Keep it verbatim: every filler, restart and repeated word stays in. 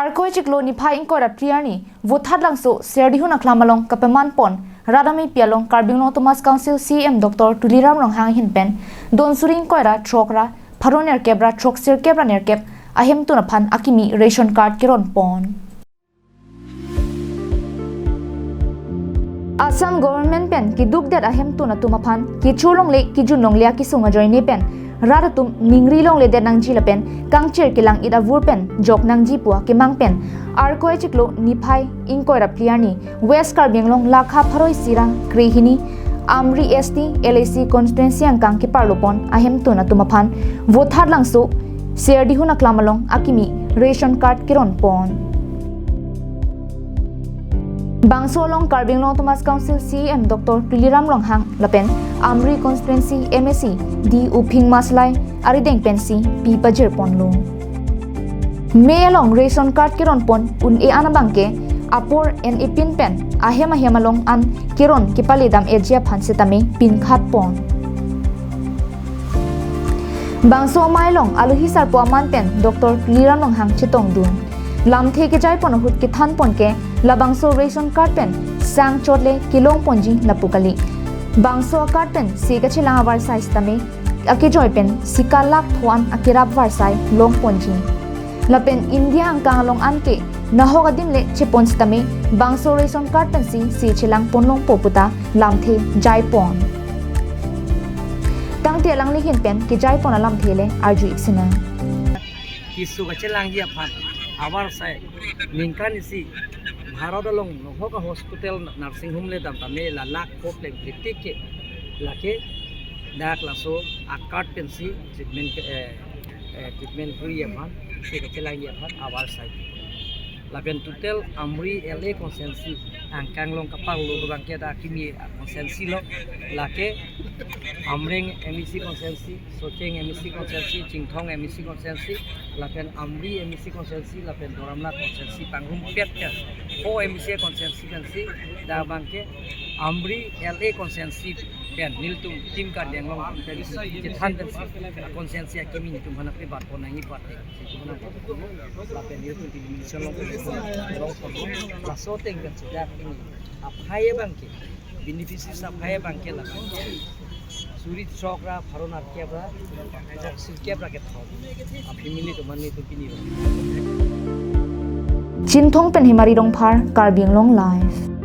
Arkoi chiklo niphai ingkoi ra phli arni Vothatlangso Serdihun Aklam along kapeman pon rat amepi along Karbi Anglong Autonomous Council C E M Doctor Tuliram Ronghang ahin pen don suri ingkoi ra throk ra pharo nerkep ra throksirkep ra nerkep ahemtun aphan akimi ration card keron pon. Assam government pen keduk det ahemtun atum aphan kechur longle kejun longle akesung ajoine pen rat atum ningri longledet nangji lapen kangchir kelang-it avur pen jok nangji pu akemang pen Arkoi chiklo niphai ingkoi ra phli arni West Karbi Anglong lakha pharo isi ra krehini Amri S T L A C constituency angkang keparlo pon ahemtun atum aphan Vothatlangso Serdihun Aklam along akimi ration card keron pon. Bangso along Karbi Anglong Autonomous Council C E M Doctor Tuliram Ronghang lapen Amri constituency M A C D Uphing Maslai arideng pensi pi pajir ponlo. Me along ration card keron pon un-e an abangke apor en-e pin pen ahem ahem along an keron kepale dam-eji aphan setame pinkhat pon. Bangso amei along alohi sarpo aman pen Doctor Tuliram Ronghang chetongdun. Lamthe kejai pon ahut kethan pon ke labangso ration card pen sang chotle kelong ponji lapu kali. Bangso card pen se kachelang avarsai setame akejoi pen sika lakh pho an akerap varsai long ponji. Lapen India angkang along anke nahok adim le chepon setame bangso ration card pensi se chelang ponlongpo puta lamthe jai pon. Tangte alangli ahin pen kejai pon alamthe le arju-ik sinang. Keso kachelangji aphan avarsai ningkan isi Bharat along nahok a-hospital nursing home le dam tame la lakh pho le kritik ke lake dak laso a-card pensi treatment ke, eh, eh, treatment free aphan, se kachelangji aphan avarsai. Lapen total Amri L A constituency angkang along kaparlo abangke dak kimi a-constituency lo, lake Amreng M A C constituency, Socheng M A C constituency, Chinthong M A C constituency, lapen Amri M A C constituency, lapen Doramnad constituency pangrumpet ke pho M A C constituency pensi dak abangke Amri L A constituency pen nelitum Team Karbi Anglong pen chethan pensi a-constituency akimi nelitum aphan ape bat pon nangji aphan. Lapen nelitum division along, along, laso ateng pen sudah ini aphai abangke beneficiaries aphai abangke la suri throk ra pharo nerkep ra throksirkep ra kethom a-family atum an nelitum pini. Chinthong pen Hemari Rongphar, Karbi Anglong Live.